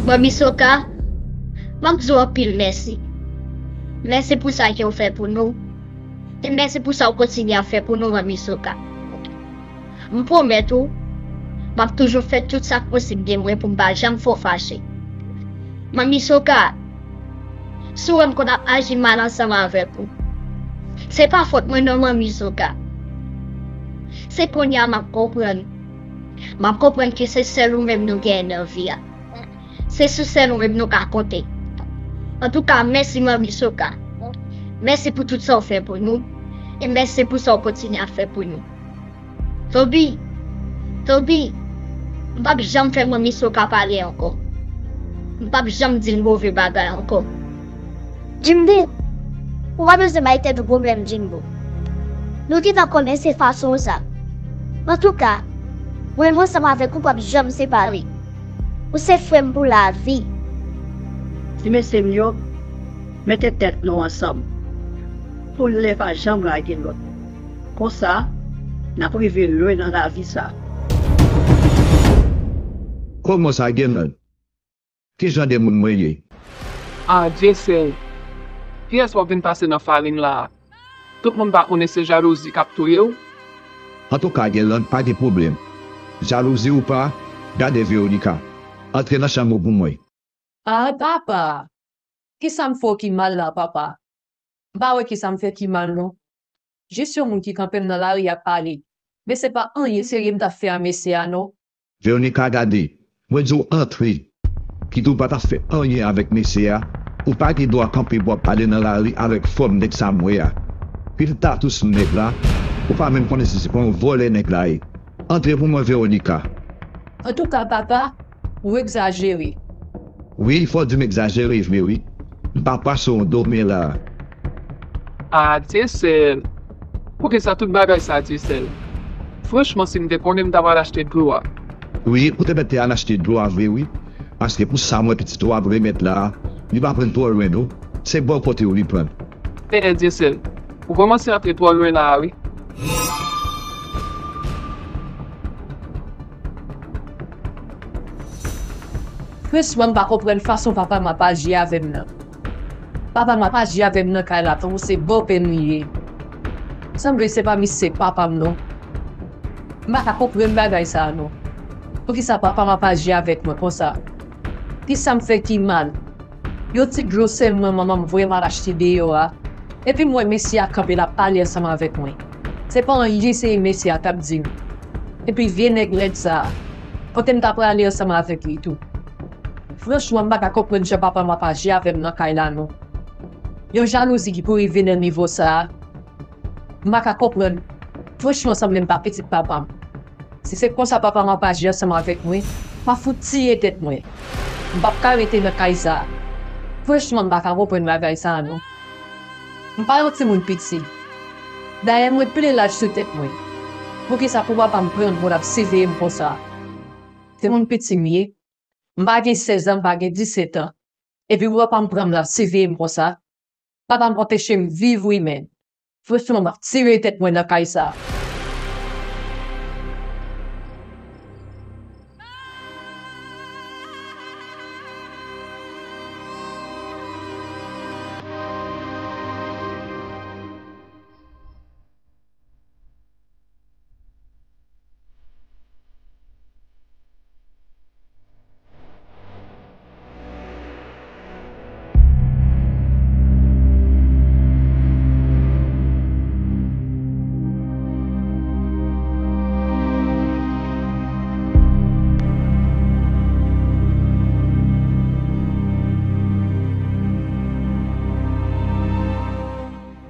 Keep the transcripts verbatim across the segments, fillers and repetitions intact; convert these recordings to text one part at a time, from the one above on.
Manmi Soka, m ap di w anpil mèsi. Mèsi pou sa ke w fè pou nou. E mèsi pou sa w kontinye ap fè pou nou, Manmi Soka. M pwomèt ou, m ap toujou fè tout sa k posib de mwen pou m pa janm fè w fache. Manmi Soka, si w wè m konn ap aji mal ansanm avèk ou, se pa fòt mwen non, Manmi Soka. Se kounye a m ap konprann. M ap konprann ke se sèl ou menm nou genyen nan vi a. Se sou sèl ou menm nou ka konte. Antouka, mèsi Manmi Soka. Mèsi pou tout sa w fè pou nou. E mèsi pou sa w kontinye ap fè pou nou. Toby, Toby, m p ap janm fè Manmi Soka pale ankò. M p ap janm di l move bagay ankò. Jimbo, ou pa bezwen bay tèt ou pwoblèm, Jimbo. Nou gentan konnen se fason w sa. Antouka, mwen menm ansanm avèk ou p ap janm separe. Ou se frè m pou lavi. Ti mesye m yo, mete tèt nou ansanm. Pou youn pa janm lage lòt. Konsa, n ap rive lwen nan lavi sa. Kòman sa, Gernan? Ki jan de moun mwen ye? Ah, Dyesèl! Kiyès w ap vin pase nan farin la a? Tout moun pa konnen se jalouzi k ap touye w? Antouka, Gernan, pa gen pwoblèm. Jalouzi ou pa, gade Veronica. Antre nan chanm ou pou mwen. Ah, papa! Kisa m fè w ki mal la, papa? M pa wè kisa m fè ki mal, non. Jis yon moun ki kanpe m nan lari ap pale. Men se pa anyen serye m t ap fè a mesye a, non. Veronica, gade, mwen di w antre. Kite w pa t ap fè anyen avèk mesye a, ou pa gen dwa kanpe pou w ap pale nan lari avèk fòm nèg sa m wè a. Pil tatous sou nèg la, ou pa menm konnen si se pa yon vòlè nèg la ye. Antre pou mwen, Veronica. Antouka, papa, ou egzajere. Wi, fò w di m egzajere vre, wi. M pa pase yon domen la a. Ah, Dyesèl! Poukisa tout bagay sa, Dyesèl? Franchman, si m te konnen, m t ap al achte dlo a. Wi, ou te mèt te al achte dlo a vre, wi. Paske pou sa m wè pitit ou ap remèt la a, li pa pran l twò lwen, non. Se bò kote w li pran l. Enhen, Dyesèl, ou kòmanse antre twò lwen la a, wi. Franchman, m pa konprann fason papa m ap aji avè m nan. Papa m ap aji avè m nan kay la tankou se bòpè m li ye. Sanble se pa misye papa m, non. M pa ka konprann bagay sa a, non. Poukisa papa m ap aji avèk mwen konsa? Kisa m fè ki mal? Yon ti dlo sèlman manman m voye m al achte deyò a. Epi m wè mesye a kanpe l ap pale ansanm avèk mwen. Se pa anyen serye mesye a t ap di m. Epi vye nèg lèd sa a, kote m ta prale ansanm avèk li tou? Franchman, m pa ka konprann jan papa m ap aji avè m nan kay la, non. Yon jalouzi ki pou rive nan nivo sa a, m pa ka konprann. Franchman, sanble m pa pitit papa m. Si se konsa papa m ap aji ansanm avèk mwen, m ap fout tiye tèt mwen. M p ap ka rete nan kay sa a. Franchman, m pa ka konprann bagay sa a, non. M pa yon timoun piti. Dayè, mwen pile laj sou tèt mwen. Poukisa pou papa m pran l pou l ap siveye m konsa? Se moun piti m ye. M pa gen sèz an, m pa gen disèt an. Epi pou papa m pran m l ap siveye m konsa. Papa m anpeche m viv, wi, men. Franchman, m ap tire tèt mwen nan kay sa a.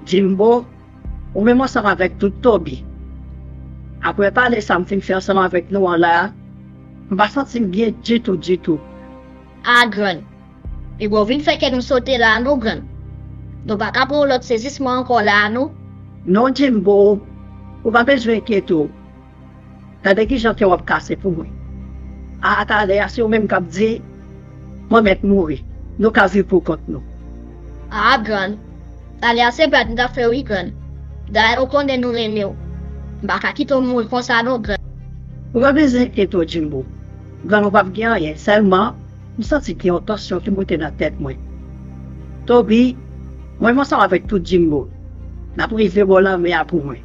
Jimbo, ou menm ansanm avèk tout Toby. Apre pale sa m fin fè ansanm avèk nou an la a, m pa santi m byen ditou, ditou. A grann, li bon vin fè kè nou sote la a non, grann. Nou pa ka pran yon lòt sezisman ankò la a non. Non, Jimbo, ou pa bezwen enkyete w. Gade kijan kè w ap kase pou mwen. A, talè a se ou menm k ap di, mwen mèt mouri, nou ka viv pou kont nou. A, grann, talè a se blag m t ap fè wi, grann. Dayè ou konnen nou renmen w. M pa ka kite w mouri konsa non, grann. Ou pa bezwen enkyete w, Jimbo. Grann, ou p ap gen anyen, sèlman M santi gen yon tansyon ki monte nan tèt mwen. Toby, mwen menm ansanm avèk tout Jimbo, n ap rive bò lanmè a pou mwen.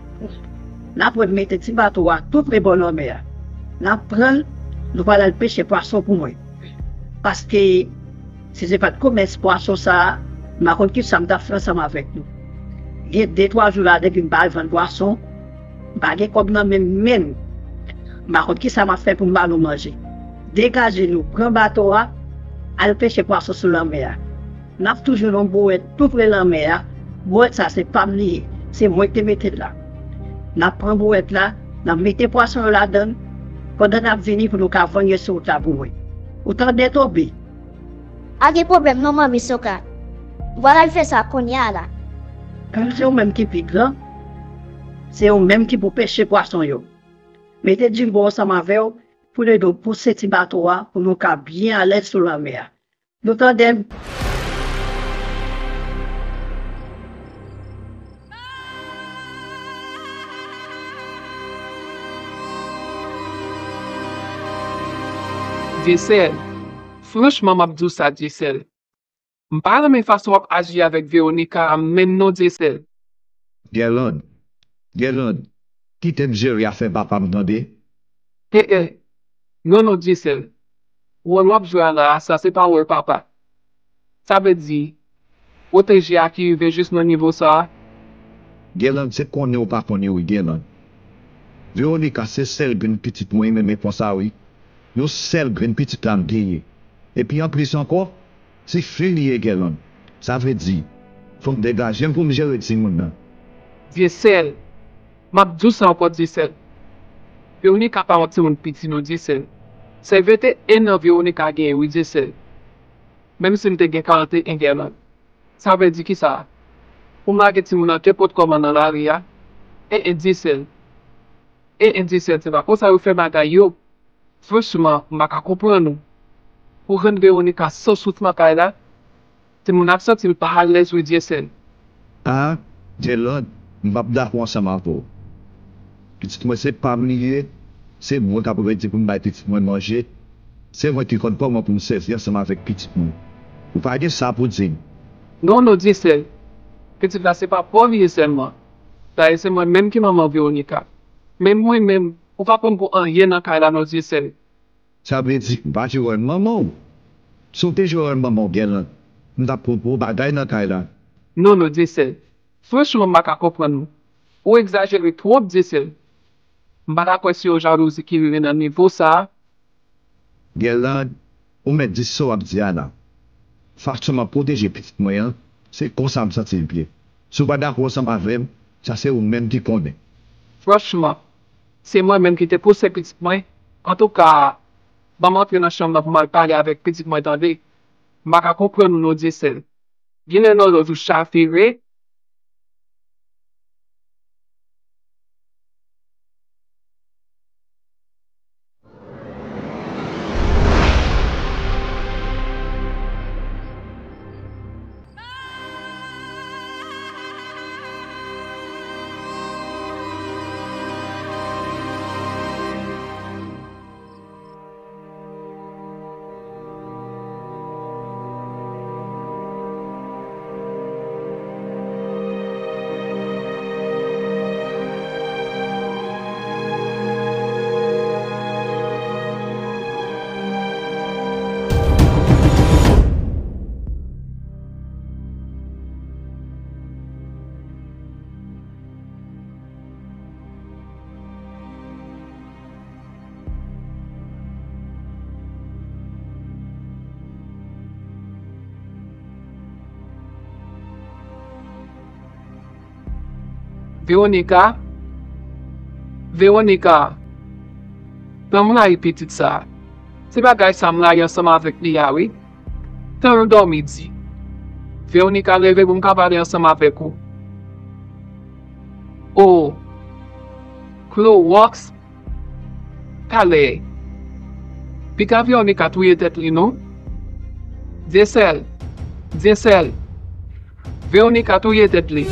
N ap mete ti bato a tou pre bò lanmè a. N ap pran l, nou pral al peche pwason pou mwen. Paske si se pa t komès pwason sa a, m pa konn kisa m t ap fè ansanm avèk nou. Gen de twa jou la depi m pa al vann pwason, m pa gen kòb nan men m menm. M pa konn kisa m ap fè pou m ba nou manje. Degaje nou, pran bato a, al peche pwason sou lanmè a. N ap toujou nan yon bouwèt tou pre lanmè a. Bouwèt sa se pa m li ye, se mwen ki te mete l la. N ap pran bouwèt la, n ap mete pwason yo ladan l, pandan n ap vini pou nou ka vann yo sou wout la pou mwen. Ou tande, Toby? Pa gen pwoblèm non, manmi Soka. M pral al fè sa kounye a la. Kòm se ou menm ki pi gran, se ou menm ki pou peche pwason yo. Mete Jimbo ansanm avè w pou l ede w pouse ti bato a pou nou ka byen alèz sou lanmè a. Nou tande m? Dyesèl, franchman, m ap di w sa, Dyesèl. M pa renmen fason w ap aji avèk Veronica a menm non, Dyesèl. Guerlande, Guerlande, kite m jere afè papa m, tande? E, e, non, non, Dyesèl. Wòl w ap jwe a la a, sa se pa wòl papa. Sa vle di, pwoteje a ki rive jis nan nivo sa a. Guerlande, se konnen ou pa konnen wi, Guerlande. Veronica se sèl grenn pitit mwen renmen konsa wi. Yon sèl grenn pitit la m genyen. Epi anplis ankò, se fi l li ye, Guerlande. Sa vle di, fò m degaje m pou m jere timoun nan. Dyesèl, m ap di w sa ankò, Dyesèl. Veronica pa yon timoun piti non, Dyesèl. Se venteyen an Veronica genyen wi, Dyesèl. Menm si l te gen karanteyen, Guerlande. Sa vle di kisa? Pou m lage timoun nan kenpòt kòman nan lari a? E, e, Dyesèl. E, e, Dyesèl, se pa konsa yo fè bagay yo. Franchman, m pa ka konprann ou. Ou jwenn Veronica san souf nan kay la, timoun ap santi l pa alèz wi, Dyesèl. A, Guerlande, m p ap dakò ansanm avè w. Pitit mwen se pa m li ye, se mwen k ap redi pou m bay pitit mwen manje, se mwen ki konn kòman pou m sèvi ansanm avèk pitit mwen. Ou pa gen sa pou di m. Non, non, Dyesèl. Pitit la se pa pa w li ye sèlman. Dayè se mwen menm ki manman Veronica. Men mwen menm, ou pa pran pou anyen nan kay la non, Dyesèl. Sa vle di m pa jwe wòl manman w? Si w te jwe wòl manman w, Guerlande, m t ap pran pou w bagay nan kay la. Non, non, Dyesèl. Franchman, m pa ka konprann ou. Ou egzajere twòp, Dyesèl. M pa ka kwè se yon jalouzi ki rive nan nivo sa a. Guerlande, ou mèt di sa w ap di a la. Fason m ap pwoteje pitit mwen an, se konsa m santi l byen. Si w pa dakò ansanm avè m, sa se ou menm ki konnen. Franchman, se mwen menm ki te pouse pitit mwen. Antouka, ban m antre nan chanm nan pou m al pale avèk pitit mwen, tande. M pa ka konprann ou non, Dyesèl. Genlè nan lòt ou chavire. Veronica, Veronica, tan m rayi pitit sa a. Se bagay sa m rayi ansanm avèk li a wi. Tan l dòmi di. Veronica, leve pou m ka pale ansanm avèk ou. O, Klowòks, talè. Piga Veronica touye tèt li non. Dyesèl, Dyesèl. Veronica touye tèt li.